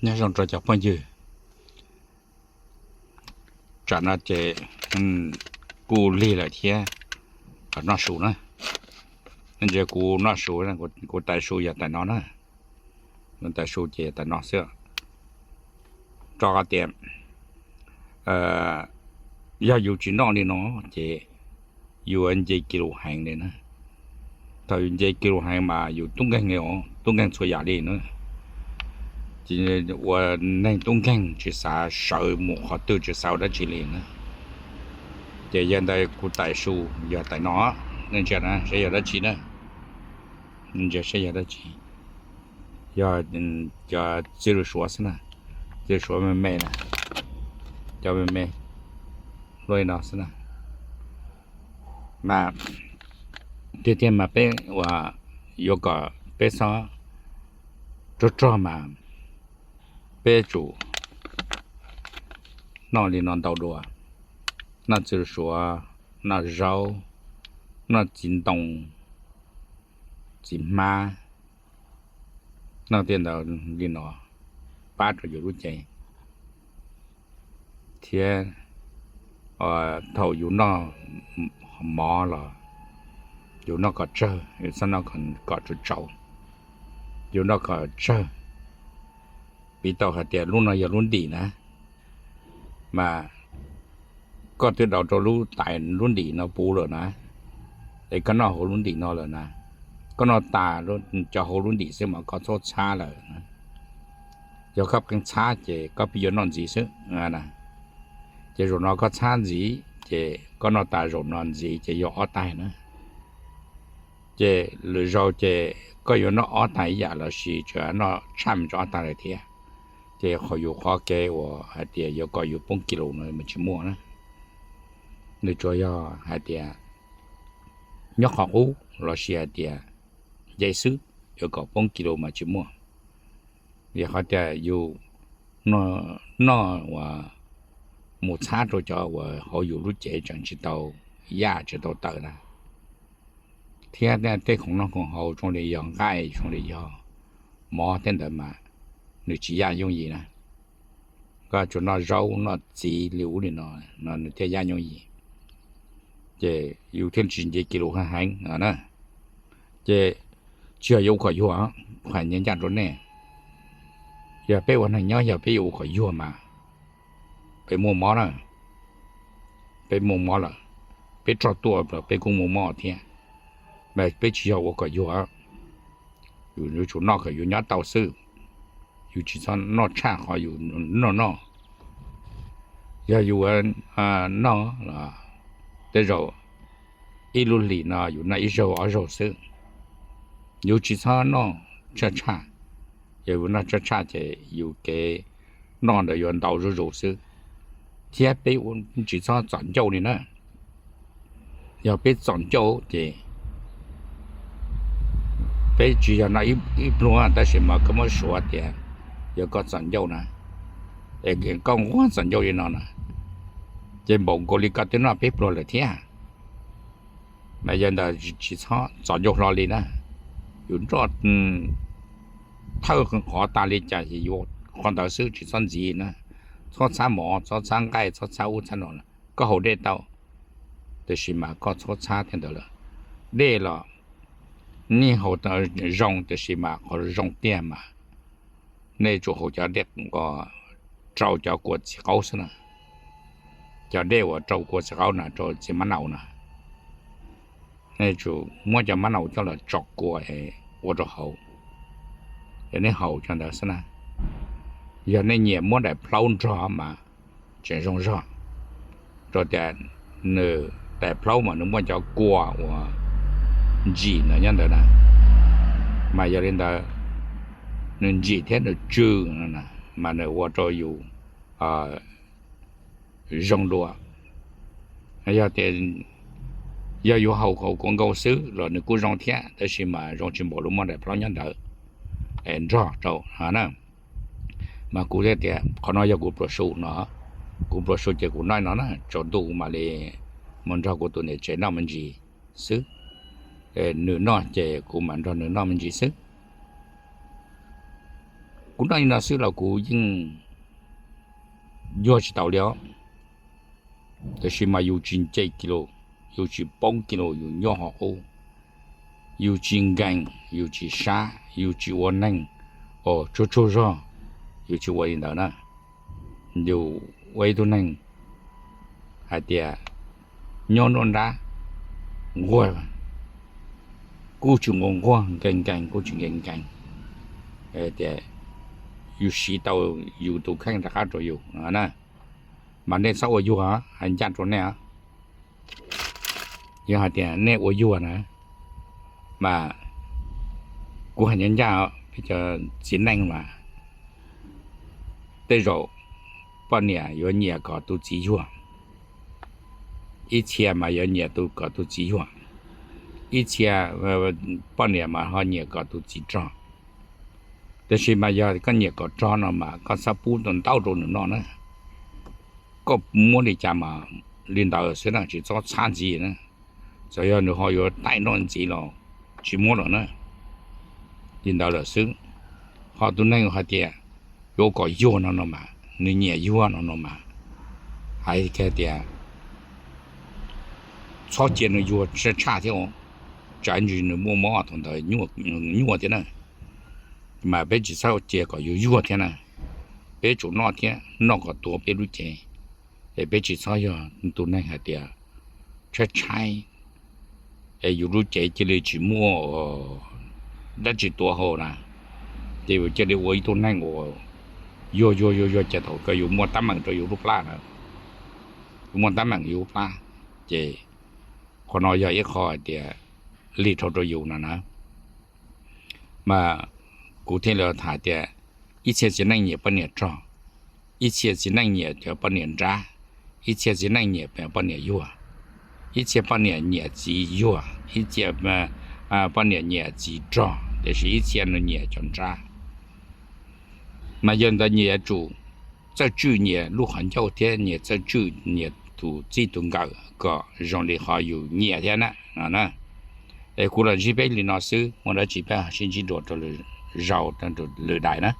Nyob zoo rau cov phooj ywg, tsam no ces kuj lig lawm thiab, kom noj su na. Nej ntsia kuv noj su, kuv tais su yog tais no na. Kuv tais su ces tais no xwb. Rau qhov tias yog yus tsis noj li no ces yus nce kis lus heev li na. Thaum yus nce kis lus heev mas yus tub nkeeg li, tub nkeeg txhua yam li na. Ces ua neeg tub nkeeg tsis xav sawv mus qhov twg, tsis xav ua dab tsi li na. Ces yog ntawd kuv tais su yog tais no, nej ntsia na saib yog dab tsi na. Ntsia saib yog dab tsi. Yog cov txiv lws suav xwb na, txiv lws suav me me na, cov me me luaj li no xwb na. Mas tiag tiag mas peb ua, yuav kom peb txhob rog rog mas peb tsum noj li no ntau dua. Noj txiv lws suav, noj zaub, noj txiv ntoo, txiv hmab, noj tej ntawd li no pab rau yus lub cev thiab thaum yus noj mov los yus noj kom tsawg, yus txhob noj kom tsaus, yus noj kom tsawg. Piv tau hais tias lub no yog lub ntim na, mas koj twb daus rau lub tais lub ntim no puv lawm na, es koj noj hauv lub ntim no lawm na, koj noj tas cov hauv lub ntim xwb mas koj txhob txhab lawm. Yog koj pheej txhab ces koj pheej yuav noj ntxiv xwb. Ces zaum no koj txhab ntxiv ces koj noj tas zaum no ntxiv ces yog ob tais na. Ces lwm zaus ces koj yuav noj ob tais ib yam los sis tseem noj tshaj me rau ob tais lawm thiab. Ces qhov yus qhov kev uas hais tias yuav kom yus poob kis lus no mas tsis muaj na. Nws tsuas yog hais tias nyob qhov qub los sis hais tias nce xwb, yuav kom poob kis lus mas tsis muaj. Vim qhov tias yus noj uas mus txhab rau cov uas hauv yus lub cev tseem tsis tau yaj tsis tau tawm na, thiab tej khoom noj khoom haus zoo li yog nqaij zoo li yog mov tej ntawd mas nws tsis yaj yooj yim na. Koj tsuas noj zaub noj txiv li ub li no, no nws thiaj yaj yooj yim. Ces yus thiaj tsis nce kis lus heev heev na. Ces tsis yog yuav ua kom yuag, qhia ncaj ncaj rau nej, yog peb ua neeg nyob yog peb yuav ua kom yuag mas peb muaj mob na, peb muaj mob lawm, peb rog tuaj los peb kuj muaj mob thiab. Mas peb tsis yog ua kom yuag, yus yuav tsum noj kom yus nyob tau xwb, yus tsis txhob noj tshaj qhov yus noj noj. Yog yus noj los tej zaum ib lub hlis no yus noj ib zaug ob zaug xwb, yus tsis txhob noj tshaj tshaj. Yog yus noj tshaj tshaj ces yus kev noj ntawd yuav ntau zuj zus xwb. Thiab peb tsis txhob txom ncauj li na. Yog peb txom ncauj ces peb tsis yog noj ib pluag tab sis mas koj muab suav tias yog koj txom ncauj na, es koj nquag txom ncauj li no na, ces npaum nkaus li koj twb noj peb pluag lawm thiab. Mas yog ntawd tsis txhob txom ncauj hlo li na. Yus nroj thawj qhov tas li cas ces yuav qhov ntawd xwb, tsis txhob ntxiv na. Txhob txhab mov, txhob txhab nqaij, txhob txhab ub txhab no. Koj haus dej tau, tiam sis mas koj txhob txhab thiab ntawd lawm. Dej los nej haus zoo tiam sis mas qhov zoo tiag mas nej tsum haus cov dej rau cov kua txiv qaub xwb na. Cov dej uas rau kua txiv qaub na, rau txiv mab naus na, nej tsum muab cov mab naus coj los tso kua es ua rau haus. Yog nej haus cov ntawd xwb na, yog nej nyiam muab daim plhaub nrog mas tseem zoo zog, rau tias nws daim plhaub mas nws muaj cov kua uas ntsim ntawd nyob ntawd na, mas yog li ntawd nws ntsim thiab nws tsw mas nws ua rau yus zoo dua. Yog tias yog yus haus kua nkaus xwb los nws kuj zoo thiab, tab sis mas zoo tsis npaum lub muaj daim plhaub nyob ntawd nrog rau na. Mas kuv thiaj tias qhov no yog kuv pluas su no, kuv pluas su ces kuv noj no na, tsaus ntuj mam li mus nrog kuv tus niam tsev noj me ntsis xwb. Nws noj ces kuv mam nrog nws noj me ntsis xwb. Kuv noj li no xwb los kuv yeej yuag tsis taus li os. Tab sis mas yus tsis nce kis lus, yus tsis poob kis lus, yus nyob hauv qub, yus tsis nkees, yus tsis sab, yus tsis ua neeg uas tsuag tsuag zog, yus tsis ua li ntawd na. Yus ua ib tug neeg hais tias nyob nruab nrab, nquag kuj tsis nquag nquag, nkees nkees kuj tsis nkees nkees, tias yus siv tau yus tus kheej rov qab rau yus na. Mas nej txhob ua yuag, hais ncaj rau nej. Yog hais tias nej ua yuag na, mas kuv hais ncaj ncaj, peb cov txiv neej mas tej zaum poj niam yuav nyiam kom tus txiv yuag, ib txhia mas yuav nyiam tus kom tus txiv yuag, ib txhia poj niam mas ho nyiam kom tus txiv rog. Tab sis mas yog koj nyiam kom rog no mas koj txhob pub ntau rau nws noj na. Koj muab li cas mas li ntawd xwb na, tsis txhob txhab ntxiv na. Txawm yog nws ho yuav taij noj ntxiv los tsis muab lawm na. Li ntawd lawm xwb. Ho tus neeg hais tias yuav kom yuag no no mas, nws nyiam yuag no no mas, hais tias txhob cia nws yuag tshaj tshaj thiab, tsam ntsis nws muaj mob thaum ntawd nyuaj thiab na. Mas peb tsis txhob cia kom yus yuag thiab na. Peb tsum noj thiab, noj kom tuav peb lub cev. Es peb tsis txhob yog tus neeg hais tias tshaib tshaib es yus lub cev cia li tsis muaj dab tsi tuav hauv na, ces yus cia li ua ib tug neeg uas yuag yuag yuag yuag ces thaum kawg yus muaj teeb meem rau yus lub plab na, yus muaj teeb meem yus lub plab. Ces qhov no yog ib qho hais tias lig dhau rau yus no na. Mas kuv thiaj li tham tias ib txhia txiv neej nyiam poj niam rog, ib txhia txiv neej nyiam cov poj niam nrab, ib txhia txiv neej nyiam poj niam yuag, ib txhia poj niam nyiam txiv yuag, ib txhia poj niam nyiam txiv rog, tiam sis ib txhia nws nyiam cov nrab. Mas yog ntawd nyias yuav tsum txawj tswj nyias lub qhov ncauj thiab nyias txawj tswj nyias tus txij tus nkawm kom zoo li qhov yus nyiam thiab na no na. Es kuv los ntsib peb li no xwb, muaj dab tsi peb sib ntsib dua rau lwm zaus, lwm daim na.